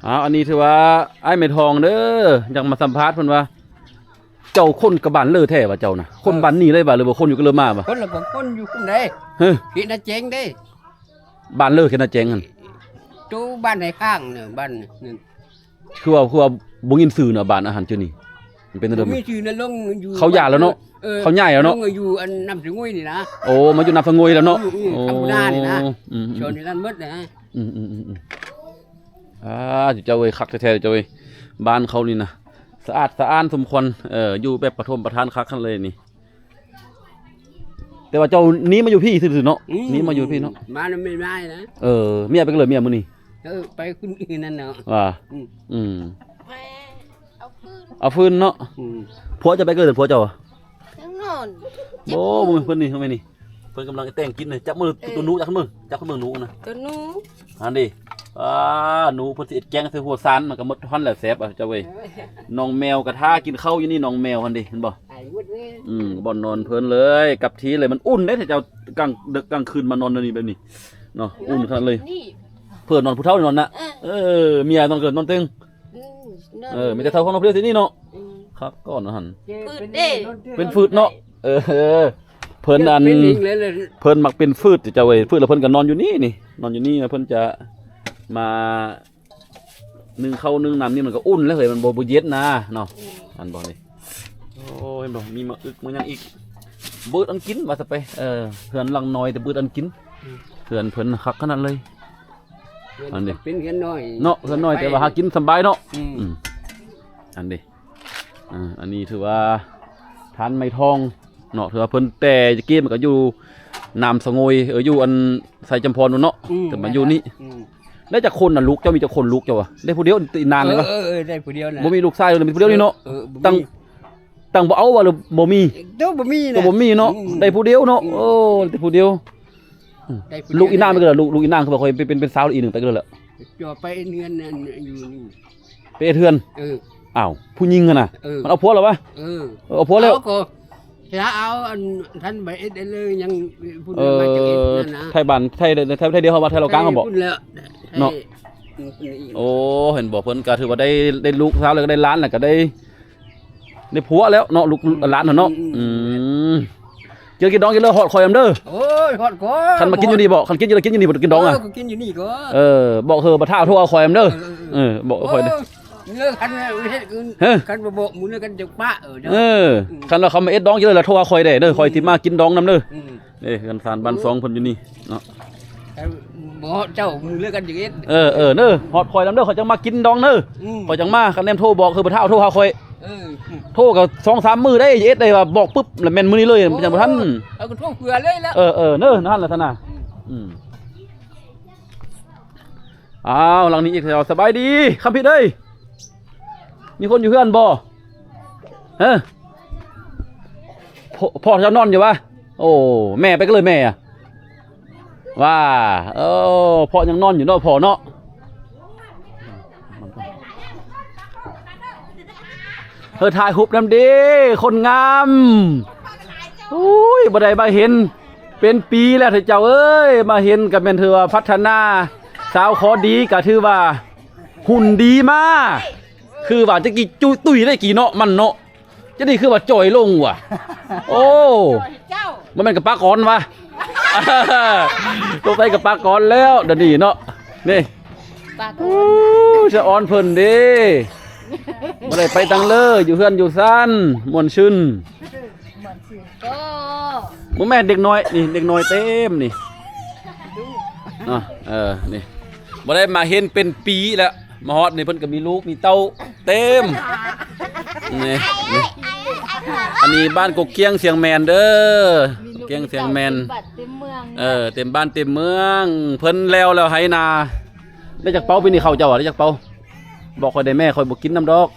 ອ້າວ ອັນນີ້ຖືວ່າອ້າຍໄມ້ທອງເດີ ຢາກມາສຳພາດເພິ່ນວ່າ ເຈົ້າຄົນກັບບ້ານເລີແທ້ຫວາ ເຈົ້ານະ ຄົນ ເອີ ບ້ານນີ້ເລີຫວາ ຫຼືວ່າຄົນຢູ່ກັນເລີມາຫວາ? ຄົນລະບໍ່ ຄົນຢູ່ພຸ້ນໃດ ເຮີ ເຂດນາແຈງເດ້ ບ້ານເລີເຂດນາແຈງຫັ້ນ ໂຕບ້ານໃນຂ້າງນະ ບ້ານນັ້ນ ຄືວ່າ ຄືວ່າບໍ່ຍິນຊື່ນະ ບ້ານອາຫານຈຸນີ້ ມັນເປັນແນວໃດ? ບໍ່ມີຊື່ນະ ລົງຢູ່ ເຂົາຍ້າຍແລ້ວເນາະ ເອີ ເຂົາຍ້າຍແລ້ວເນາະ ລົງຢູ່ອັນນ້ຳສະງວຍນີ້ນະ ໂອ້ ມາຢູ່ນ້ຳສະງວຍແລ້ວເນາະ ອືມ ໂອ້ ອືມ ອືມ ອືມ ອືມ ອາ ເຈົ້າເອີຍ ຄັກແທ້ໆ ເຈົ້າເອີຍ ບ້ານເຂົານີ້ນະ ສະອາດສະອ້ານສົມຄວນ ເອີ ຢູ່ແບບປະຖົມປະທານຄັກຂະໜາດເລີຍນີ້ ແຕ່ວ່າເຈົ້າໜີມາຢູ່ພີ້ຊື່ໆເນາະ ອືມ ໜີມາຢູ່ພີ້ເນາະ ມານຳແມ່ນາຍນະ ເອີ ເມຍໄປກັນເລີຍ ເມຍມື້ນີ້ ເອີ ໄປຄົນອື່ນນັ້ນເນາະ ວ່າ ອືມ ອືມ ເອົາຟືນ ເອົາຟືນເນາະ ອືມ ຜົວເຈົ້າໄປກັນເລີຍ ຜົວເຈົ້າ ຍັງນອນ ໂອ້ ບໍ່ແມ່ນເພິ່ນນີ້ ເພິ່ນນີ້ ເພິ່ນກຳລັງແຕ່ງກິນເລີຍ ຈັບມື ເອີ ໂຕໜູ ຈັບມື ຈັບມືໜູນະ ໂຕໜູ ຫັ້ນເດ ອ່າ ໜູເພິ່ນຊິເຮັດແກງໃສ່ຫົວຊານ ມັນກໍໝົດຫັ້ນແຫຼະ ແຊບ ເຈົ້າເອີຍ ນ້ອງແມວກໍຖ້າກິນເຂົ້າຢູ່ນີ້ ນ້ອງແມວຫັ້ນເດ ເຫັນບໍ່? ອືມ ບ່ອນນອນເພິ່ນເລີຍ ກັບທີ່ເລີຍ ມັນອຸ່ນເດ້ ຖ້າເຈົ້າກາງເດິກກາງຄືນມານອນແນວນີ້ແບບນີ້ເນາະ ອຸ່ນຂະໜາດເລີຍ ເພິ່ນນອນ ຜູ້ເຖົ້ານອນນະ ເອີ ເອີ ເມຍນອນເກີດນອນເທິງ ອືມ ເອີ ມີແຕ່ເຖົ້າຂອງນ້ອງເພິ່ນຊິນີ້ເນາະ ອືມ ຄັກກ່ອນຫັ້ນ ຟືດເດ້ ເປັນຟືດເນາະ ເອີ ເພິ່ນອັນ ເປັນອີກແລ້ວ ເພິ່ນມັກເປັນຟືດ ເຈົ້າເອີຍ ຟືດແລ້ວເພິ່ນກໍນອນຢູ່ນີ້ນີ້ ນອນຢູ່ນີ້ ແລ້ວເພິ່ນຈະມາ ໜຶ້ງເຂົ້າໜຶ້ງນ້ຳນີ້ມັນກໍອຸ່ນແລ້ວເຮີ້ຍ ມັນບໍ່ ບໍ່ເຢັນນະເນາະ ອືມ ອັນບໍ່ນີ້ ໂອ້ ເຫັນບໍ່ ມີໝາກອຶກ ໝາກຫຍັງອີກ ບືດອັນກິນວ່າຊະໄປ ເອີ ເຮືອນຫຼັງນ້ອຍແຕ່ບືດອັນກິນ ອືມ ເຮືອນເພິ່ນຄັກຂະໜາດເລີຍ ເຮືອນ ອັນນີ້ ເປັນເຮືອນນ້ອຍເນາະ ເຮືອນນ້ອຍ ແຕ່ວ່າຫາກິນສຳບາຍເນາະ ອືມ ອືມ ອັນນີ້ ອ່າ ອັນນີ້ຖືວ່າທ່ານໄມ້ທອງ ເນາະ ຖືວ່າເພິ່ນແຕ່ຕະກີ້ມັນກໍຢູ່ນ້ຳສະງວຍ ເອີ ຢູ່ອັນໄຊຈຳພອນພຸ້ນເນາະ ອືມ ແຕ່ມາຢູ່ນີ້ ອືມ ໄດ້ຈັກຄົນນະ ລູກເຈົ້າມີຈັກຄົນ ລູກເຈົ້າອະ? ໄດ້ຜູ້ດຽວ ອີນາງນີ້ຫວາ? ເອີ ເອີ ເອີ ໄດ້ຜູ້ດຽວນະ ບໍ່ມີລູກຊາຍເລີຍ ມີຜູ້ດຽວນີ້ເນາະ ເອີ ເອີ ບໍ່ມີ ຕັ້ງ ຕັ້ງບໍ່ເອົາຫວາ ຫຼືບໍ່ມີ? ໂຕບໍ່ມີເນາະ ໂຕບໍ່ມີເນາະ ອືມ ໄດ້ຜູ້ດຽວເນາະ ອືມ ໂອ້ ໄດ້ຜູ້ດຽວ ອືມ ໄດ້ຜູ້ດຽວ ລູກອີນາງໄປເກີດລະ ລູກ ລູກອີນາງຄືວ່າຂ້ອຍເປັນ ເປັນ ເປັນສາວອີກໜຶ່ງໄປເກີດລະ ຈະໄປເຮືອນນັ້ນຢູ່ນີ້ ໄປເຮັດເຮືອນ ເອີ ອ້າວ ຜູ້ຍິງຫັ້ນນະ ເອີ ມັນເອົາຜົວແລ້ວຫວາ? ເອີ ເອີ ເອົາຜົວແລ້ວ ເອົາກໍ ຖ້າເອົາອັນ ທ່ານໄປເຮັດໄດ້ເລີຍ ຍັງຜູ້ ເອີ ມາຈາກເຮັດນັ້ນນະ ໄທບ້ານ ໄທ ໄທ ໄທດຽວເຮົາວ່າ ໄທລາວກາງເຮົາບໍ ໄທພຸ້ນແຫຼະ ເນາະ ໄທ ໂອ້ ເຫັນບໍ່ ເພິ່ນກໍຖືວ່າໄດ້ ໄດ້ລູກສາວແລ້ວ ກໍໄດ້ຫຼານແລ້ວ ກໍໄດ້ ໄດ້ຜົວແລ້ວເນາະ ລູກ ອືມ ຫຼານຫັ້ນເນາະ ອືມ ອືມ ເຈົ້າກິນດອງກິນເລີ ຮອດຂ້ອຍນຳເດີ ໂອ້ຍ ຮອດກ່ອນ ຄັນມາກິນຢູ່ນີ້ບໍ ຄັນກິນຢູ່ ກິນຢູ່ນີ້ບໍ ກິນດອງອະ ເອີ ກິນຢູ່ນີ້ກ່ອນ ເອີ ບອກເຮີ້ ບໍ່ຖ້າໂທຫາຂ້ອຍນຳເດີ ເອີ ເອີ ເອີ ບອກຂ້ອຍເດີ ໂອ້ຍ ເລີກກັນເລີກກັນ ເອີ ຄັນບໍ່ບອກໝູ່ເລີກກັນຈະປະ ເອີ ເອີ ອືມ ຄັນວ່າເຂົາມາເອັດດອງຢູ່ເລີຍລະ ໂທຫາຂ້ອຍແດ່ເດີ ອືມ ຂ້ອຍຊິມາກິນດອງນຳເດີ ອືມ ເອີ ເຮືອນຊານບ້ານຊ່ອງເພິ່ນຢູ່ນີ້ເນາະ ບໍ່ເຈົ້າໝູ່ເລີກກັນຈະເອັດ ເອີ ເອີ ເດີ ຮອດຂ້ອຍນຳເດີ ຂ້ອຍຈັ່ງມາກິນດອງເດີ ອືມ ຂ້ອຍຈັ່ງມາ ຄັນແນມໂທບອກ ຄືບໍ່ທ້າວໂທຫາຂ້ອຍ ເອີ ໂທກໍສອງສາມມື້ໄດ້ ຈະເອັດໄດ້ວ່າບອກປຶບ ລະແມ່ນມື້ນີ້ເລີຍ ໂອ້ ຈັ່ງບໍ່ທັນ ເອົາກໍໂທເພື່ອເລີຍລະ ເອີ ເອີ ເດີ ນັ້ນລະຊັ້ນນະ ອືມ ອືມ ອ້າວ ຫຼັງນີ້ອີກແລ້ວ ສະບາຍດີ ຄຳພິດເອີຍ ມີຄົນຢູ່ເຮືອນບໍ່? ເອີ ພໍ່ ພໍ່ເຈົ້ານອນຢູ່ຫວາ? ໂອ້ ແມ່ໄປກັນເລີຍແມ່ອະ ວ່າ ເອີ ພໍ່ຍັງນອນຢູ່ເນາະ ພໍ່ເນາະ ເອີ ຖ່າຍຮູບນຳເດ້ ຄົນງາມ ໂອ້ຍ ບໍ່ໄດ້ມາເຫັນເປັນປີແລ້ວເຈົ້າເອີຍ ມາເຫັນກໍແມ່ນຖືວ່າພັດທະນາ ສາວຂໍດີກໍຖືວ່າ ຫຸ່ນດີມາ ຄືວ່າແຕ່ກີ້ຈຸ ຕຸ້ຍໄດ້ກີ້ເນາະ ມັນເນາະ ຈະນີ້ຄືວ່າຈ່ອຍລົງຫວາ ໂອ້ ບໍ່ແມ່ນກະປາກອນຫວາ ສົງໄສກະປາກອນແລ້ວ ດຽວນີ້ເນາະ ນີ້ ປາກອນ ໂອ້ ສະອອນເພິ່ນເດ້ ບໍ່ໄດ້ໄປທາງເລີ ຢູ່ເຮືອນຢູ່ຊານ ມ່ວນຊື່ນ ບໍ່ແມ່ນເດັກນ້ອຍນີ້ ເດັກນ້ອຍເຕັມນີ້ ເນາະ ເອີ ນີ້ ບໍ່ໄດ້ມາເຫັນເປັນປີແລ້ວ ມາຮອດນີ້ເພິ່ນກໍມີລູກມີເຕົ້າເຕັມ ນີ້ ນີ້ ອັນນີ້ບ້ານກົກກ້ຽງຊຽງແມນເດີ ກົກກ້ຽງຊຽງແມນ ເອີ ເຕັມບ້ານເຕັມເມືອງ ເພິ່ນແລ້ວແລ້ວໄຮ່ນາ ໄດ້ຈັກເປົາປີນີ້ເຂົ້າເຈົ້າ ໄດ້ຈັກເປົາ? ບອກຂ້ອຍໄດ້ແມ່ ຂ້ອຍບໍ່ກິນນຳດອກ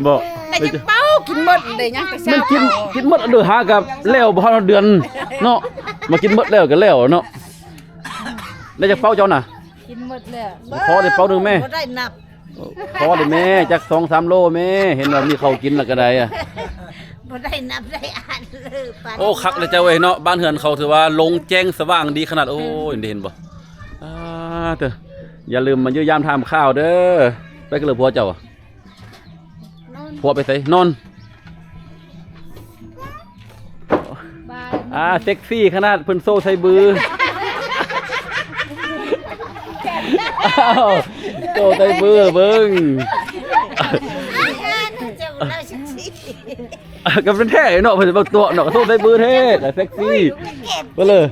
ບອກ ໄດ້ຈັກເປົາ ກິນໝົດໄດ້ຫຍັງແຕ່ເຊົ້າ ມັນກິນ ກິນໝົດເດີ ຫາກັບແລ້ວບໍ່ຮອດເດືອນເນາະ ມາກິນໝົດແລ້ວກໍແລ້ວເນາະ ໄດ້ຈັກເປົາເຈົ້ານະ? ກິນໝົດແລ້ວ ຂໍໄດ້ເປົາໜຶ່ງແມ່ ບໍ່ໄດ້ນັບ ຂໍໄດ້ແມ່ ຈັກສອງສາມໂລແມ່ ເຫັນວ່າມີເຂົ້າກິນແລ້ວກໍໄດ້ອະ ບໍ່ໄດ້ນັບໄດ້ອ່ານເລີຍ ໂອ້ ຄັກເລີຍເຈົ້າເອີຍເນາະ ບ້ານເຮືອນເຂົາຖືວ່າໂລ່ງແຈ້ງສະຫວ່າງດີຂະໜາດ ໂອ້ຍ ໄດ້ເຫັນບໍ່ ອ່າ ເຕີ ຢ່າລືມມາຢ້ຽມຢາມຖາມຂ່າວເດີ. ໄປກັນເລີຍ ຜົວເຈົ້າ. ນອນ. ຜົວໄປໃສ? ນອນ. ບາຍ. ອ່າ ເຊັກຊີຂະໜາດ ເພິ່ນໂຊໄຊບື. ອ້າວ ໂຊໄຊບືເບິ່ງ. ກໍເປັນແທ້ເນາະ ເພິ່ນເບິ່ງຕົວະເນາະ ໂຊໄຊບືແທ້ ກໍເຊັກຊີ. ເບິ່ງເລີຍ.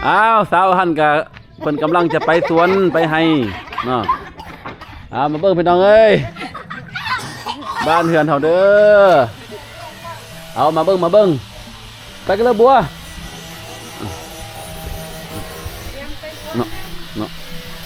ອ້າວ ສາວຫັ້ນກະເພິ່ນກຳລັງຈະໄປສວນໄປໄຮ່ເນາະ. ເອົາ ມາເບິ່ງພີ່ນ້ອງເອີຍ ບ້ານເຮືອນເຮົາເດີ. ເອົາ ມາເບິ່ງ ມາເບິ່ງ. ໄປກັນເລີຍບົວ.